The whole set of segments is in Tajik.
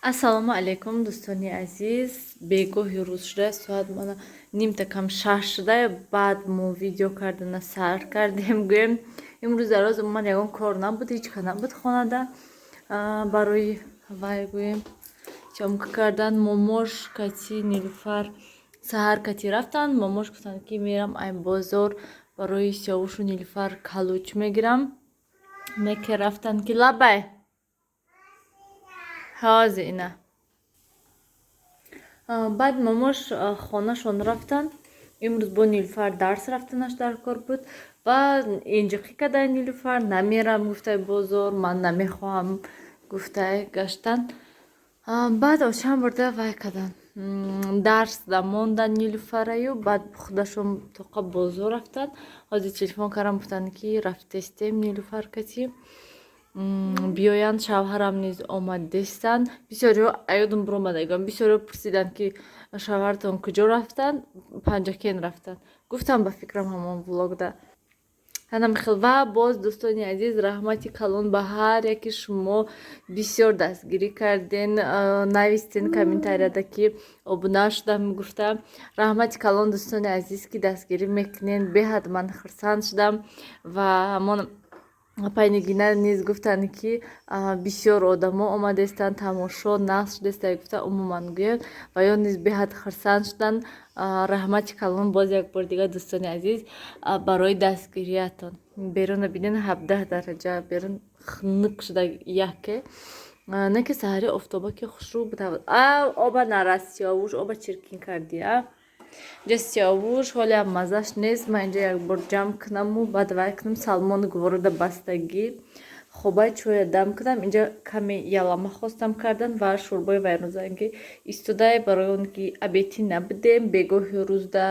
Ассалому алайкум, дӯстони азиз. Бегоҳи рӯз шуда, соат мана нимта кам шаш шуда, баъд мо видео кардана сар кардем. Гӯем, имрӯз дар роз умуман ягон кор набуд, ҳеҷ ка набуд хонада барои вай, гӯем, съёмка кардан. Момош кати Нилуфар саҳар кати рафтанд. Момош гуфтанд, ки мерам ай бозор, барои Сиёвушу Нилуфар калуч мегирам. Неке рафтанд ки лабай ҳозир ина. Баъд момош хонашон рафтанд. Имрӯз бо Нилуфар дарс рафтанаш дар кор буд ва инҷиқӣ кадай Нилуфар, намерам гуфтай бозор, ман намехоҳам гуфтай гаштан. Баъд очам бурда вай кадан, дарс да мондан Нилуфараю, баъд худашон тоқа бозор рафтанд. Ҳозир телефон кардам, гуфтанд, ки рафтестем Нилуфар кати, биёянд. Шавҳарам низ омадестанд. Бисёриҳо аёдум биромадагон, бисёриҳо пурсиданд, ки шавҳаратон куҷо рафтанд. Панҷакен рафтанд, гуфтам, ба фикрам, ҳамон влогда ҳанамихел. Ва боз, дӯстони азиз, раҳмати калон ба ҳар яки шумо, бисёр дастгирӣ карден, навистен комментарияда, ки обуна шудам гуфта. Раҳмати калон, дӯстони азиз, ки дастгирӣ мекунен. Беҳад ман хурсанд шудам. Ва ҳамон апайнигина низ гуфтанд, ки бисёр одамо омадестанд, тамошо нағз шудеста гуфта, умуман гӯянд, ва ё низ беҳад хурсанд шуданд. Раҳмати калон боз як бор дигар, дӯстони азиз, барои дастгириятон. Беруна бинен, 17 дараҷа, берун хунук шуда яке. Не ки саҳари офтоба ки хушрӯ буд. Оба нарас, Сиёвуш, оба чиркин кардӣ. А инҷа Сиёвуш ҳолиам маззаш нест. Ман инҷа якбор ҷамъ кунаму баъд вай кунам. Салмону гуворода бастагӣ хобай, чоя дам кунам. Инҷа каме ялама хостам кардан ва шӯрбои вайронзангӣ истодай, барои он ки обедӣ набудем. Бегоҳи рӯзда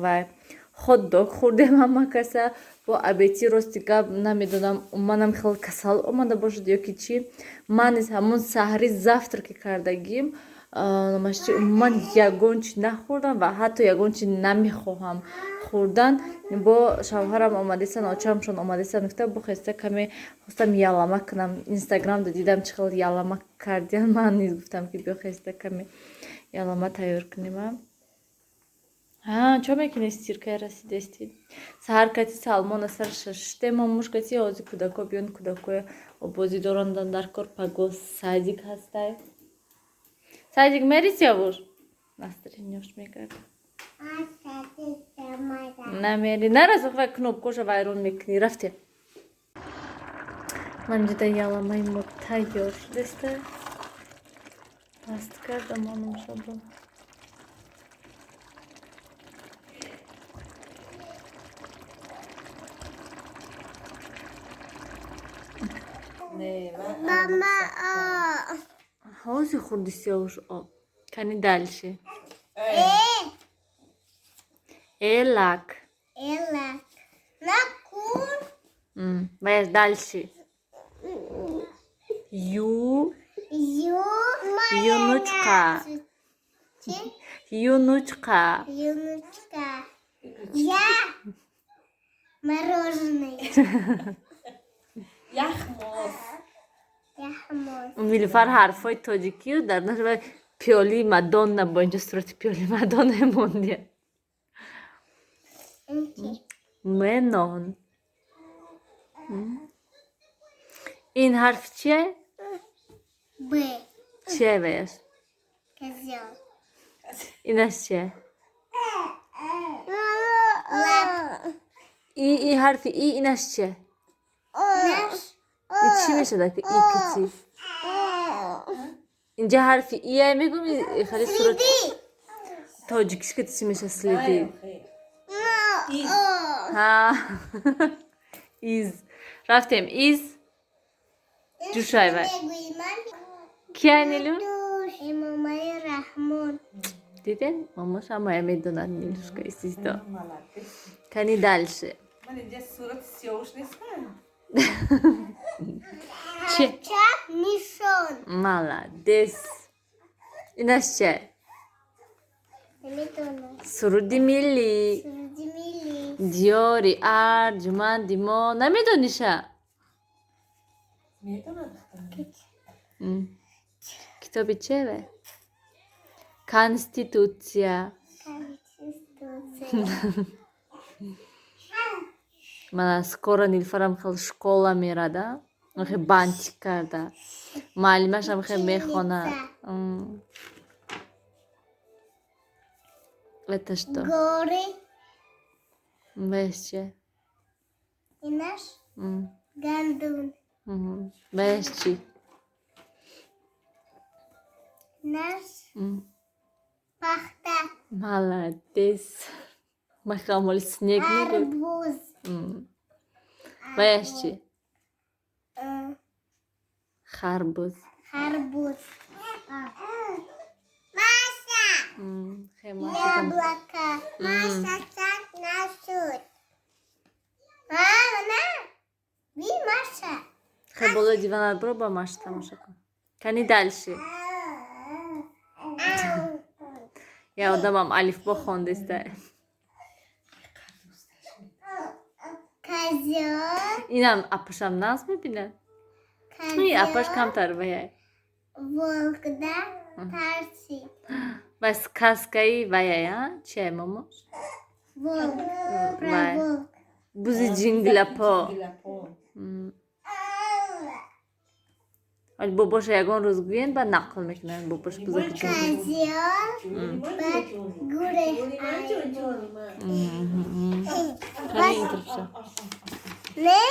вай хот-дог хӯрдем ҳама каса бо обедӣ. Рости гап, намедонам, манам хеле касал омада бошад ё ки чӣ. Ман низ ҳамон саҳари завтраки кардагим намашти, умуман ягон чи нахӯрдам ва ҳатто ягон чи намехоҳам хӯрдан. Бо шавҳарам омадестан, очамшон омадестан гуфта, бухеста каме хостам ялама кунам. Инстаграмда дидам, чӣ хел ялама кардиян. Ман низ гуфтам, ки биё хеста каме ялама тайёр кунем. Чо мекунӣ? Стиркай расидести. Саҳар кати Салмона сараша шуштем, муш кати. Ҳозир кӯдако биён, кӯдакоя обозӣ дорандан дар кор. Паго садик ҳастай. Садик мери, Сиёвуш? Настроениёш мекард. Намери, нарас, вай кнопкоша вайрон мекунӣ. Рафтем. Ман ҷида яламаи мо тайёр шудеста, паст кардам онумшабо. Мама. Ҳозир хӯрди, Сиёвуш, об. Кани, дальше. Элак. Элак. Накур. Ваяш дальше. Ю. Ю. Юнучқа. Юнучқа. Юнучка. Я. Мороженое. Яхмоз. Яхмоз. Нилуфар ҳарфҳои тоҷикию дар нашба пиёли Мадонна, бо инҷо сурати пиёли Мадонна мондия. Менон. Ин ҳарф чие? Б. Чие ваяш? Козел. Инаш чие? Лап. И ҳарфи и, инаш чие? Наш. И чӣ мешавад, ки и кити? Инҷа ҳарфи ия мегӯм, хеле сурат тоҷикиш ки чӣ мешавад, следи? Ҳа, из. Рафтем, из. Ҷушай вай. Кия, Нилу? Эмомали Раҳмон. Диден, мамош ҳамая медонад, Нилушка истисто. Кани, дальше. Ман инҷа сурати Сиёвуш нест? Чи? Ча нишон. Молодец. Инаш че? Намедонам. Суруди миллӣ. Суруди миллӣ. Диёри арҷуманди мо, намедониша? Медонад. Китоби чеве? Конститутсия. Конститутсия. Мана скоро Нилфарам хел школа мерада. Хе бантик карда. Муаллимашам хе мехонад. Это что? Горы. Весь че? Инаш? Гандун. Весь чи? Наш? Пахта. Молодец. Махамол снег мегӯ. Арбуз. Ваяш чи? Харбуз. Харбуз. Маша. Яблоко. Маша так насуд. Мама, на. Ви Маша. Хе болои дивана бро ба Маша тамошо кун. Кани дальше. Я одамам алифбо хондиста. Инам апашам нағз мебинад. Апаш камтар ваяй. Волк да тарсид. Ва сказкаи ваяй, а? Чия момош? Волк. Про волк. Бузи ҷинглапо. Вале бобоша ягон рӯз гӯен, баъд нақл мекунанд бобош бузаки Козёл. Баъд гурех. Кани интерфша. Не.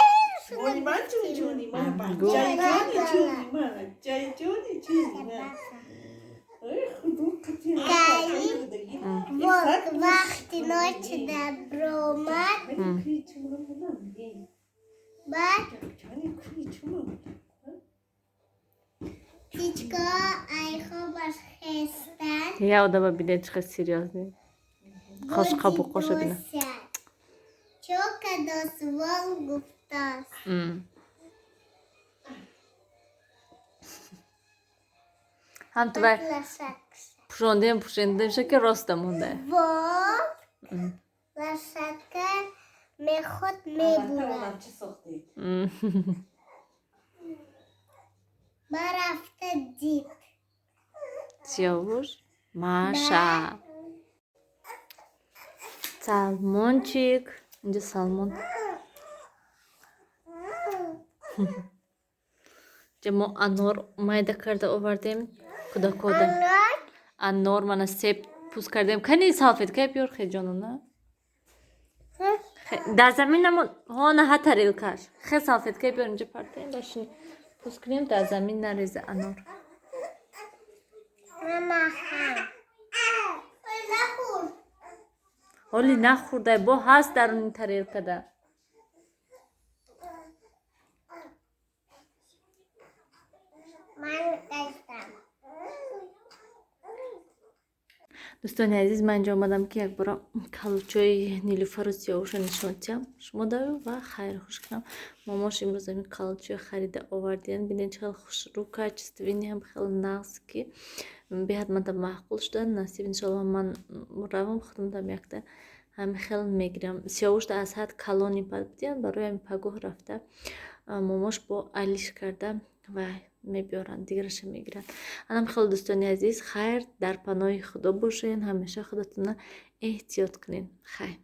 Волк вақти ночи даромад. Баъд птичка айхобаш хестанд. Я одама бинед чӣ қадр серьёзный. Қошқабуқоша бина. Чо кадос волк гуфтааст. Ҳам ту вай пӯшондем пӯшондем ша ки роста монда. Волк лошадка меход мебурад. Барафта дид. Сиёвуш? Маша. Салмончик. Инҷа салмон. Инҷа мо анор майда карда овардем. Кӯдакода. Анор мана себ пӯст кардем. Кани салфеткае биёр хеҷонона. Дар замин намо ҳона ҳа тарелкаш. Хе салфеткае биёр инҷа партаем башини. Пӯст кунем дар замин нареза анор. Ҳоли нахӯрдай бо ҳаст даруни тарелкада. Дӯстони азиз, ман инҷо омадам ки якбора калучои Нилуфару Сиёвуша нишон диҳам шумо даю ва хайр хуш кунам. Мамош имрӯз ҳамин калучои харида овардиянд. Бинед чӣ хел хушрӯ, качественный ҳам хеле нағз ки беҳад манда маъқул шуда. Насиб иншоалло ман равам худам якта ҳамин хел мегирам. Сиёвушда аз ҳад калони бад будиянд, барои ҳамин пагоҳ рафта момош бо алиш карда ва мебиёранд, дигараша мегиранд. Анам хеле дӯстони азиз, хайр, дар паноҳи Худо бошед, ҳамеша худатонро эҳтиёт кунед. Хайр.